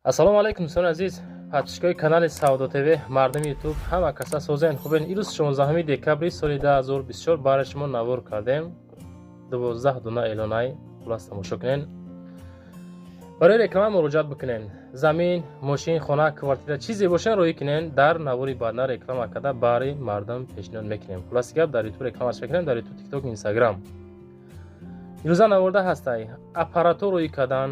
Ассалому алайкум, дӯстони азиз, подписчикои канали Савдо ТВ, мардуми Ютуб, ҳама каса созен, хубен. Ирӯз 16 декабри соли 2024 барои шумо навор кардем 12 дона эълонай. Хулас, тамошо кунен. Барои реклама муроҷиат бикунен. Замин, мошин, хона, квартира, чизе бошен, роҳӣ кунен. Дар навори баъдна реклама карда барои мардум пешниҳод мекунем. Хуласи гап, дар Ютуб рекламаш мекунем, дар Ютуб, Тикток, Инстаграм. Ирӯза наворда ҳастай аппаратҳо роҳӣ кардан,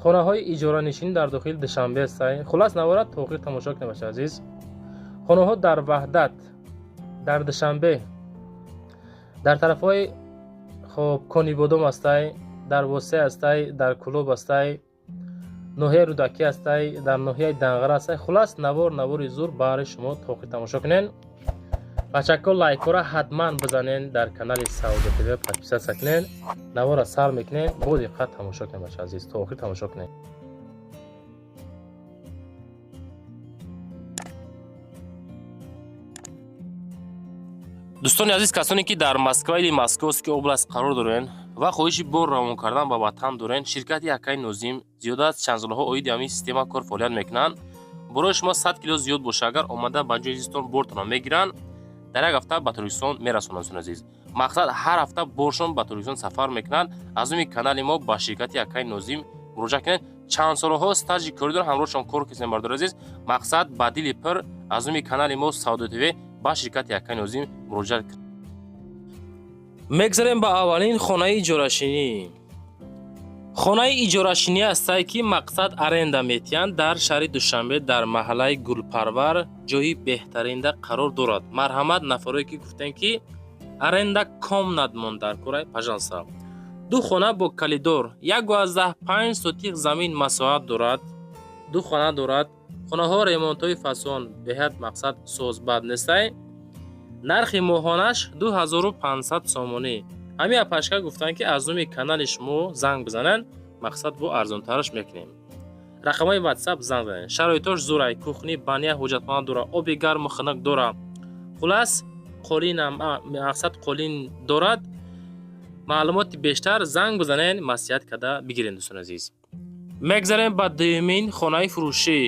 хонаҳои иҷоранишинӣ дар дохили Душанбе ҳастай. Хулас, навора то охир тамошо кунед, бача азиз. Хонаҳо дар Ваҳдат, дар Душанбе, дар тарафҳои, хоб, Конибодом ҳастай, дар Восе ҳастай, дар Кӯлоб ҳастай, ноҳияи Рӯдакӣ ҳастай, дар ноҳияи Данғара ҳастай. Хулас, навор навори зур баҳри шумо, то охир тамошо кунед. Бачако, лайкҳоро ҳатман бизанен, дар канали Савдо ТВ подписаться кунен. Навора сар мекунем, бо диққат тамошо кунед, бача азиз, то охир тамошо кунед. Дӯстони азиз, касоне ки дар Москва или Московский область қарор дорен ва хоҳиши бор равон кардан ба ватан дорен, ширкати Акаи Нозим зиёда аз чанд солҳо оиди ҳамин система кор фаъолият мекунанд. Борои шумо 100 кило зиёд боша, агар омада ба ҷои зистон бортонро мегиранд, дар як ҳафта ба Тоҷикистон мерасонанд. Дӯстони азиз, мақсад, ҳар ҳафта боршон ба Тоҷикистон сафар мекунанд. Аз номи канали мо ба ширкати Акаи Нозим муроҷиат кунед. Чанд солҳо стажи корӣ доранд, ҳамроҳшон кор кардем. Бардори азиз, мақсад, ба дили пир аз номи канали мо Савдо ТВ ба ширкати Акаи Нозим муроҷиат. Мегзарем ба аввалин хонаи иҷорашинӣ. Хонаи иҷорашинӣ ҳастае, ки мақсад, аренда метиҳанд, дар шаҳри Душанбе, дар маҳаллаи Гулпарвар, ҷои беҳтаринда қарор дорад. Марҳамат, нафарое ки гуфтем, ки аренда комнат мон дар курай, пожалуйста. Ду хона бо коридор, 1,5 сотих замин масоҳат дорад, ду хона дорад. Хонаҳо ремонтҳои фасон, беҳад, мақсад, созбад нестай. Нархи моҳонаш 2500 сомонӣ. Ҳамин апашка гуфтанд, ки аз номи канали шумо занг бизананд, мақсад, бо арзонтараш мекунем. Рақамҳои Ватсап занг занед. Шароитош зурай: кухня, баня, ҳоҷатхона дора, оби гарму хунук дора. Хулас, қолинам, мақсад, қолин дорад. Маълумоти бештар занг бизанед, маслиҳат карда бигиред, дӯстони азиз. Мегзарем ба дуюмин хонаи фурӯшӣ.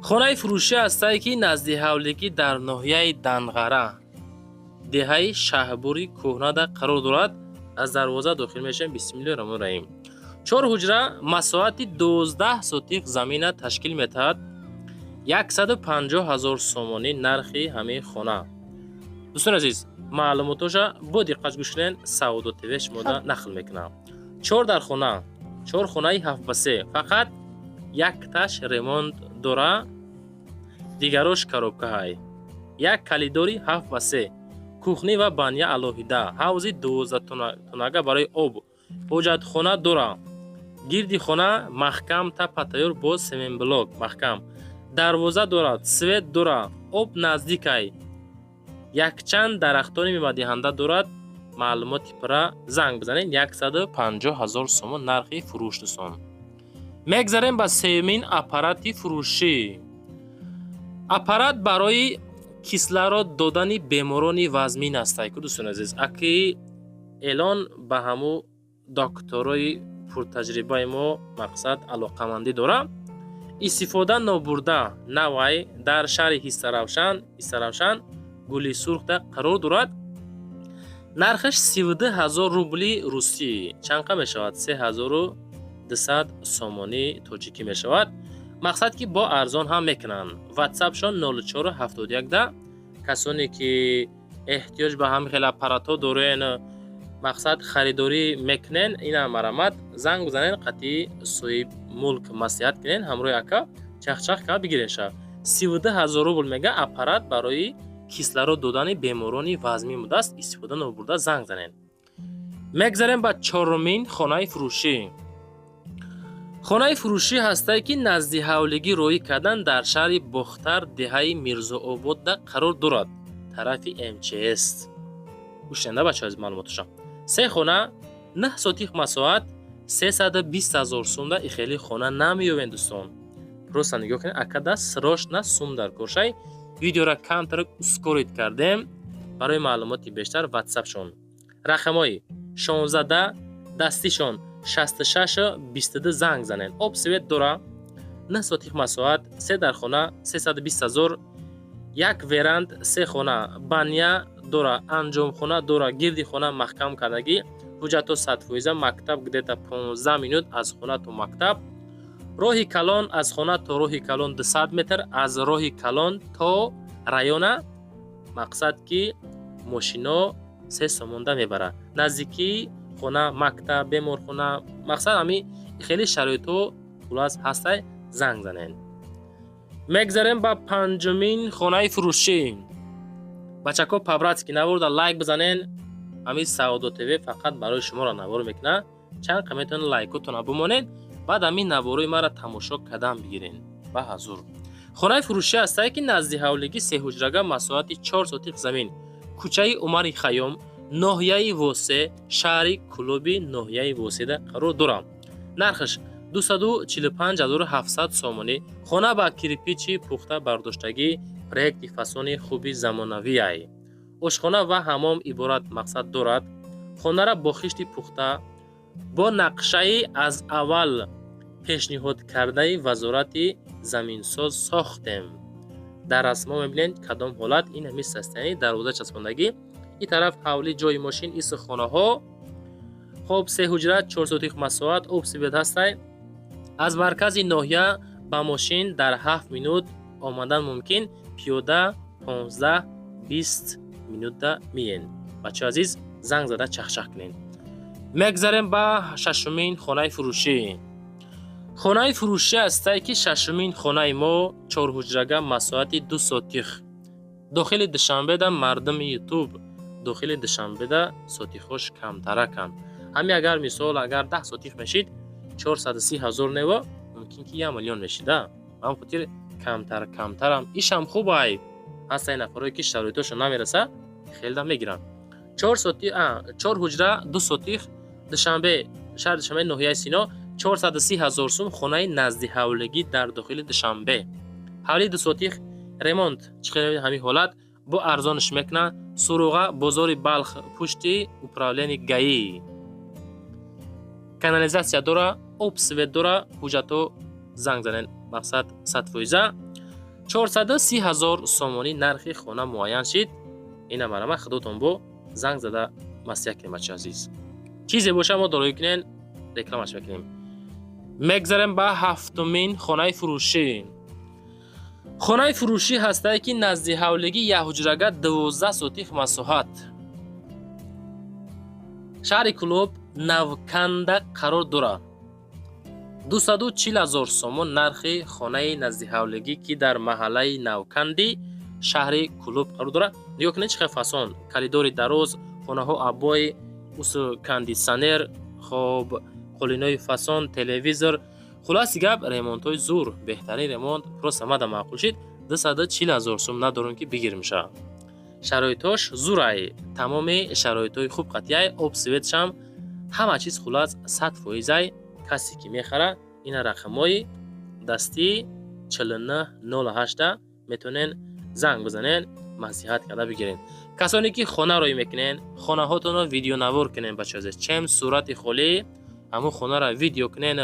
Хонаи фурӯшӣ ҳастае, ки назди ҳавлигӣ дар ноҳияи Данғара, деҳаи Шаҳбури Кӯҳнада қарор дорад. Аз дарвоза дохил мешавем. Бисмиллоҳи раҳмони раҳим. Чор ҳуҷра, масоҳати 12 сотих замина ташкил метаҳад. 150 000 сомонӣ нархи ҳамин хона. Дӯстони азиз, маълумотоша бо диққат гӯш кунед, Савдо ТВ шумода нақл мекунам. Чор дар хона, чор хонаи 7 ба 3, фақат якташ ремонт дора, дигарош коробкаҳай. Як коридори 7 ба 3, кухня ва баня алоҳида, ҳавзи 12 тонага барои об, ҳоҷатхона дора. Гирди хона маҳкам, тапа тайёр, бо семенблок маҳкам, дарвоза дорад, свет дора, об наздикай, якчанд дарахтони мевадиҳанда дорад. Маълумоти пурра занг бизанед. 150 000 сомон нархи фурӯш, дӯстон. Мегзарем ба сеюмин аппарати фурӯшӣ. Аппарат барои кислород додани беморони вазмин ҳастай ку, дӯстони азиз. Аки эълон ба ҳаму докторои пуртаҷрибаи мо, мақсад, алоқамандӣ дора. Истифода нобурда, навай, дар шаҳри Ҳиссаравшан, Гули Сурхда қарор дорад. Нархаш 32 000 рубли русӣ. Чанд қа мешавад? 3200 сомонӣ тоҷикӣ мешавад. Мақсад, ки бо арзон ҳам мекунанд. Ватсапшон 0471 да. Касоне ки эҳтиёҷ ба ҳамин хел аппаратҳо дорен, мақсад, харидорӣ мекунен, ина марамат занг бизанен, қатъи соҳиб мулк маслиҳат кунен, ҳамроҳи ака чахчах ка бигирен ша. 32 000 рубл мега. Аппарат барои кислород додани беморони вазмин будааст. Истифода нобурда, занг занен. Мегзарем ба чорумин хонаи фурӯшӣ. Хонаи фурӯшӣ ҳастае, ки назди ҳавлигӣ роҳӣ кардан, дар шаҳри Бохтар, деҳаи Мирзоободда қарор дорад, тарафи МЧС. Гӯшнанда, бачаҳо, аз маълумоташа. Се хона, 9 сотих масоҳат, 320 000 сумда. И хеле хона намеёбен, дӯстон. Просто нигоҳ кунед, акада срочно сум дар коршай. Видеора камтар ускорить кардем. Барои маълумоти бештар ватсапшон рақамҳои 16 дастишон. 66 22 занг занен. Об, свет дора, 9 сотих масоҳат, се дар хона, 320 ҳазор, як веранд, се хона, баня дора, анҷомхона дора, гирди хона маҳкам кардагӣ, ҳуҷҷатҳо 100%, мактаб где-то 15 минут аз хона то мактаб, роҳи калон, аз хона то роҳи калон 200 метр, аз роҳи калон то района, мақсад ки мошино 3 сомонда мебарад. Наздикии хона мактаб, беморхона, мақсад ҳами хеле шароитҳо хулас ҳастай. Занг занед. Мегзарем ба панҷумин хонаи фурӯшӣ. Бачако, по-братски наворда лайк бизанен. Ҳамин Саодо ТВ фақат барои шуморо навор мекунад. Чанд қа метавонед, лайкотона бимонед, баъд ҳамин наворои маро тамошо кардан бигирен. Ба ҳазур, хонаи фурӯшӣ ҳастае, ки назди ҳавлигӣ, сеҳуҷрага, масоҳати 4 сотиқ замин, кӯчаи Умари Хайём, ноҳияи Восе, шаҳри Кӯлоби ноҳияи Воседа қарор дорам. Нархаш 245 700 сомонӣ. Хона ба кирпичи пухта бардоштагӣ, проекти фасони хуби замонавиай. Ошхона ва ҳамом иборат мақсад дорад. Хонара бо хишти пухта, бо нақшаи аз аввал пешниҳодкардаи Вазорати заминсоз сохтем. Дар расмҳо мебинед, кадом ҳолат ин ҳамин состояние, дарвоза часпондагӣ, ин тараф ҳавлӣ, ҷои мошин, ису хонаҳо. Хоб, се ҳуҷра, 4 сотих масоҳат, об, свет ҳастай. Аз маркази ноҳия ба мошин дар 7 минут омадан мумкин, пиёда 15-20 минута миен. Бачаҳо азиз, занг зада чахчах кунед. Мегзарем ба шашумин хонаи фурӯшӣ. Хонаи фурӯшӣ ҳастае, ки шашумин хонаи мо, чорҳуҷрага, масоҳати 2 сотих, дохили Душанбеда. Мардуми Ютуб, дохили Душанбеда сотихош камтараканд. Ҳами агар, мисол, агар 10 сотих мешид, 430 ҳазор нево, мумкин ки 1 миллион мешида. Ба ҳам хотир камтар камтарам ишам хубай. Ҳастаи нафарое, ки шароитошон намераса, хелда мегиранд. Чор ҳуҷра, 2 сотих, Душанбе, шаҳри Душанбе, ноҳияи Сино, 430 ҳазор сум, хонаи назди ҳавлигӣ дар дохили Душанбе, ҳавли 2 сотих, ремонт чӣ хел, ҳамин ҳолат бо арзонш мекунад. Суруға, бозори Балх, пушти управление ГАИ. Канализатсия дора, об, свет дора, ҳуҷҷатҳо, занг занед. Мақсад, 100%, 430 ҳазор сомонӣ нархи хона муайян шид. Ина марама худотон бо занг зада маслиҳат кунем. Бача азиз, чизе боша, мо дороӣ кунен, рекламаш мекунем. Мегзарем ба ҳафтумин хонаи фурӯшӣ. Хонаи фурӯшӣ ҳастае, ки назди ҳавлигӣ, якҳуҷрага, 12 сотих масоҳат, шаҳри Кӯлоб, Навканда қарор дорад. 240 ҳазор сомон нархи хонаи наздиҳавлигӣ, ки дар маҳаллаи Навканди шаҳри Кӯлоб қарор дорад. Нигоҳ кунед, чӣ хел фасон, коридори дароз, хонаҳо обои, усу кондитсионер, хоб, қолинои фасон, телевизор. Хулоси гап, ремонтҳои зур, беҳтарин ремонт. Просто мада маъқул шид. 240 ҳазор сум надорем, ки бигирмша. Шароитҳош зурай, тамоми шароитҳои хуб қатъияй, об, светшам, ҳама чиз, хулас, 100%-ай. Касе ки мехара, ина рақамҳои дастӣ 4908 метавонен занг бизанен, маслиҳат карда бигирен. Касоне ки хона рӯй мекунен, хонаҳотонро видеонавор кунен, бачаҳо, чем сурати холӣ, ҳамун хонаро видео кунен,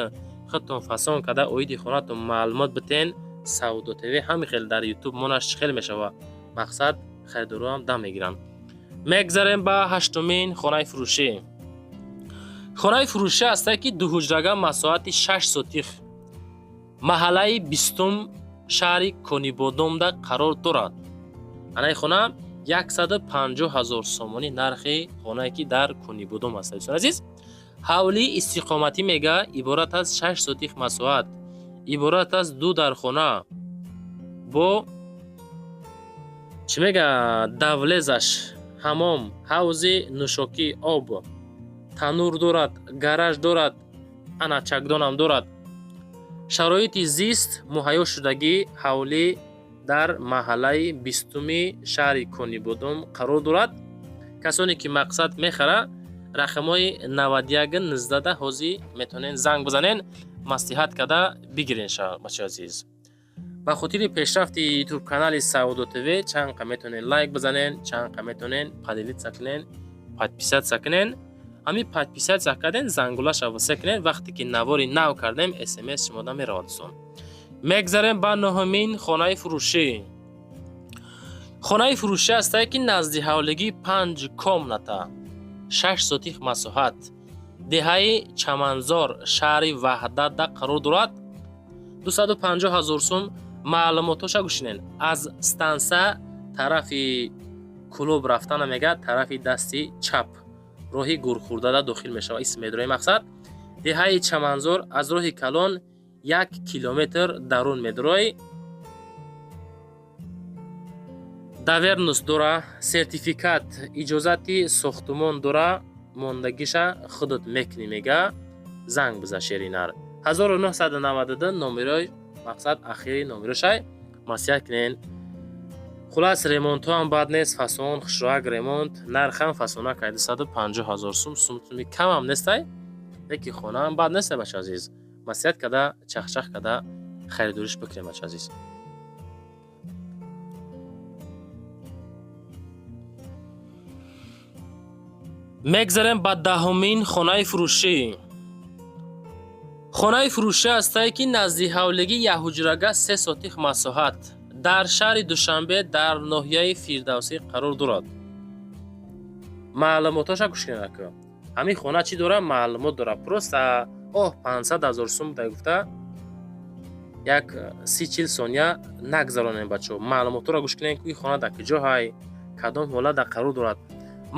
худтон фасон карда, оиди хонатон маълумот битен. Савдо ТВ ҳамин хел дар Ютуб монаш чӣ хел мешава, мақсад, харидороам дам мегиранд. Мегзарем ба ҳаштумин хонаи фурӯшӣ. Хонаи фурӯшӣ ҳастае, ки дуҳуҷрага, масоҳати 6 сотих, маҳаллаи 20-ум, шаҳри Конибодомда қарор дорад. Анаи хона 150 ҳазор сомонӣ нархи хонае, ки дар Конибодом аст. Дӯстони азиз, ҳавлии истиқоматӣ мега, иборат аз 6 сотих масоҳат, иборат аз ду дархона бо чӣ мега, давлезаш, ҳамом, ҳавзи нӯшокии об, танур дорад, гараж дорад, ана чакдонам дорад. Шароити зист муҳайё шудагӣ. Ҳавлӣ дар маҳаллаи 20-уми шаҳри Конибодом қарор дорад. Касоне ки, мақсад, мехара, рақамҳои 91 19 ҳозир метавонен занг бизанен, маслиҳат карда бигирен. Бачаи азиз, ба хотири пешрафти Ютуб канали Савдо ТВ чанд қа метавонен лайк бизанен, чанд қа метавонен поделиться кунен, подписаться кунен. Ҳамин подписаться карден, зангулаша васа кунед, вақте ки навори нав кардем, СМС шумода меравад, дӯстон. Мегзарем ба нуҳумин хонаи фурӯшӣ. Хонаи фурӯшӣ ҳастае, ки назди ҳавлигӣ панҷ комната, 6 сотих масоҳат, деҳаи Чаманзор, шаҳри Ваҳдатда қарор дорад. 250 ҳазор сум. Маълумотоша гӯшинен. Аз станса тарафи клуб рафтана мегӯяд, тарафи дасти чап роҳи гурхӯрдада дохил мешавад. Исм медрои мақсад деҳаи Чаманзор, аз роҳи калон 1 километр дарун медрои. Доверенность дора, сертификат, иҷозати сохтумон дора, мондагиша худат мекунӣ, мега. Занг биза, шеринар 1992 номерои, мақсад ахири номерошай. Маслиҳат кунен. Хулас, ремонтҳоам бад нест, фасон, хушроак ремонт, нархам фасонак ай, 250 ҳазор сум. Сумсуми камам нестай, леки хонаам бад нестай, бача азиз. Маслиҳат када, чахчах када харидориш бикунем, бача азиз. Мегзарем ба 10-умин хонаи фурӯшӣ. Хонаи фурӯшӣ ҳастае, ки назди ҳавлигӣ, якҳуҷрага, 3 сотих масоҳат, дар шаҳри Душанбе, дар ноҳияи Фирдавсӣ қарор дорад. Маълумотоша гӯш кунед ака. Ҳамин хона чӣ дора? Маълумот дора. Просто оҳ, 500 ҳазор сум дай гуфта, як 30-40 сония нагзаронем, бачаҳо. Маълумотҳоро гӯш кунем, ки хона дар куҷо ҳай, кадом ҳолат дар қарор дорад.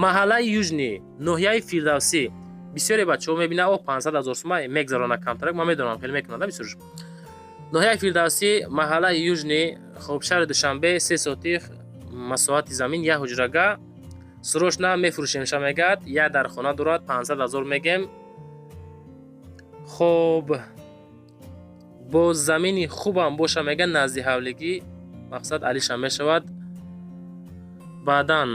Маҳаллаи Южный, ноҳияи Фирдавсӣ. Бисёре бачаҳо мебинад, о, 500 ҳазор сума, мегзарона камтарак. Ман медонам, хеле мекунада бисёрш. Ноҳияи Фирдавсӣ, маҳаллаи Южный, хоб, шаҳри Душанбе, 3 сотих масоҳати замин, як ҳуҷрага. Срочно мефурӯшемша, мегӯяд. Як дар хона дорад, 500 ҳазор мегем. Хоб, бо замини хубам боша, мега, назди ҳавлигӣ, мақсад алиша мешавад. Баъдан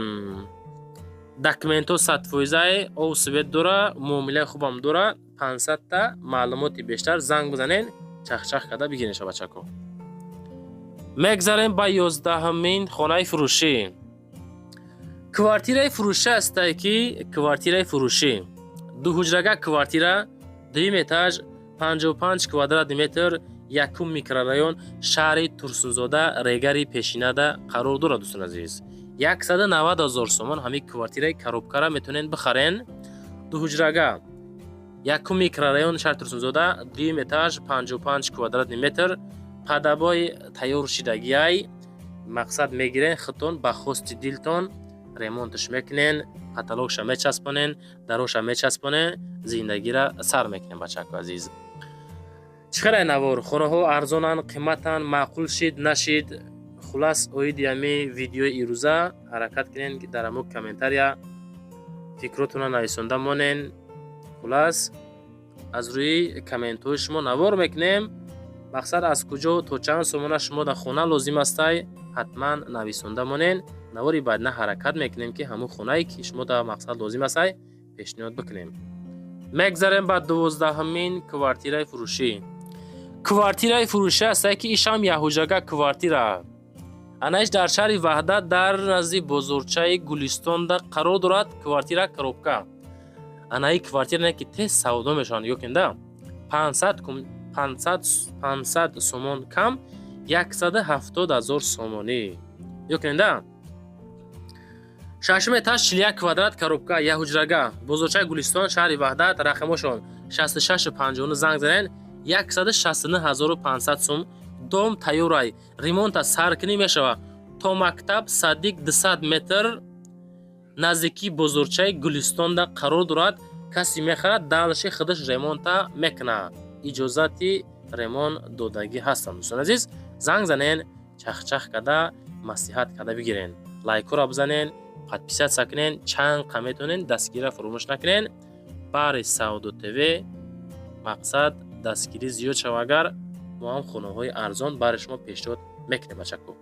документҳо 100 фоизае, ов, свет дора, муомилаи хубам дора. 500-та. Маълумоти бештар занг бизанен, чахчах карда бигиренша, бачако. Мегзарем ба 11-умин хонаи фурӯшӣ. Квартираи фурӯшӣ ҳастае, ки квартираи фурӯшӣ, дуҳуҷрага квартира, дуюм этаж, 55 квадратный метр, якум микрорайон, шаҳри Турсунзода, Регари пешинада қарор дорад, дӯстон азиз. 190 ҳазор сомон ҳамин квартираи коробкара метавонед бихарен. Дуҳуҷрага, якум микрорайон, шаҳри Турсунзода, дуюм этаж, 55 квадратный метр, под обои тайёр шидагиай. Мақсад мегирен, худтон ба хости дилтон ремонтш мекунен, потолокша мечаспонен, дароша мечаспонен, зиндагира сар мекунен, бачако азиз. Чӣ хелай навор? Хонаҳо арзонанд, қиматанд, маъқул шид, нашид? Хулас, оиди ҳами видеои ирӯза ҳаракат кунен, ки дар ҳамо комментария фикротонро нависонда монен. Хулас, аз рӯи комментҳои шумо навор мекунем. Мақсад, аз куҷо то чанд сомона шумо дар хона лозим астай, ҳатман нависонда монен. Навори баъдна ҳаракат мекунем, ки ҳамун хонае, ки шумо дар мақсад лозим астай, пешниҳод бикунем. Мегзарем ба 12-умин квартираи фурӯшӣ. Квартираи фурӯшӣ ҳастае, ки ишам якҳуҷрага квартира. Анаиш дар шаҳри Ваҳдат, дар назди бозорчаи Гулистонда қарор дорад. Квартира коробка. Анаи квартира не, ки тез савдо мешаванд, ёкинда 500 сомон кам, 170 ҳазор сомонӣ, ёкинда. Шашум этаж, 41 квадрат, коробка, якҳуҷрага, бозорчаи Гулистон, шаҳри Ваҳдат. Рақамошон 6659, занг занен. 169 500 сум. Дом тайёрай, ремонта саркунӣ мешавад. То мактаб, садик 200 метр, наздикии бозорчаи Гулистонда қарор дорад. Касе мехарад, дальше худаш ремонта мекунад, иҷозати ремонт додагӣ ҳастанд. Дӯстони азиз, занг занен, чахчах карда, маслиҳат карда бигирен. Лайкҳоро бизанен, подписаться кунен, чанд қа метавонен дастгирира фаромӯш накунен. Баҳри Савдо ТВ, мақсад, дастгирӣ зиёд шава, агар мо ҳам хонаҳои арзон баҳри шумо пешниҳод мекунем, бачако.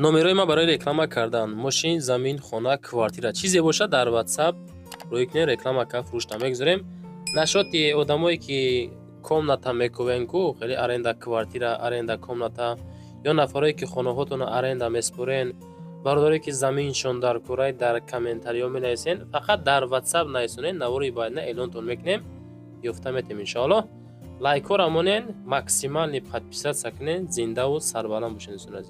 Номерои ман барои реклама кардан: мошин, замин, хона, квартира, чизе бошад, дар Ватсап рӯй кунед, реклама ка фурӯшта мегузорем. Нашоти одамое, ки комната мекувен ку, хеле аренда квартира, аренда комната, ё нафарое, ки хонаҳотонро аренда меспорен. Бародаре, ки заминшон дар курай, дар комментариё менависен, фақат дар WhatsApp нависонен. Навори баъдна эълонтон мекунем, ёфта метем, иншоалло. Лайкҳоро монен, максимальный подписаться кунен. Зиндаву сарбаланд бошед, дӯстони азиз.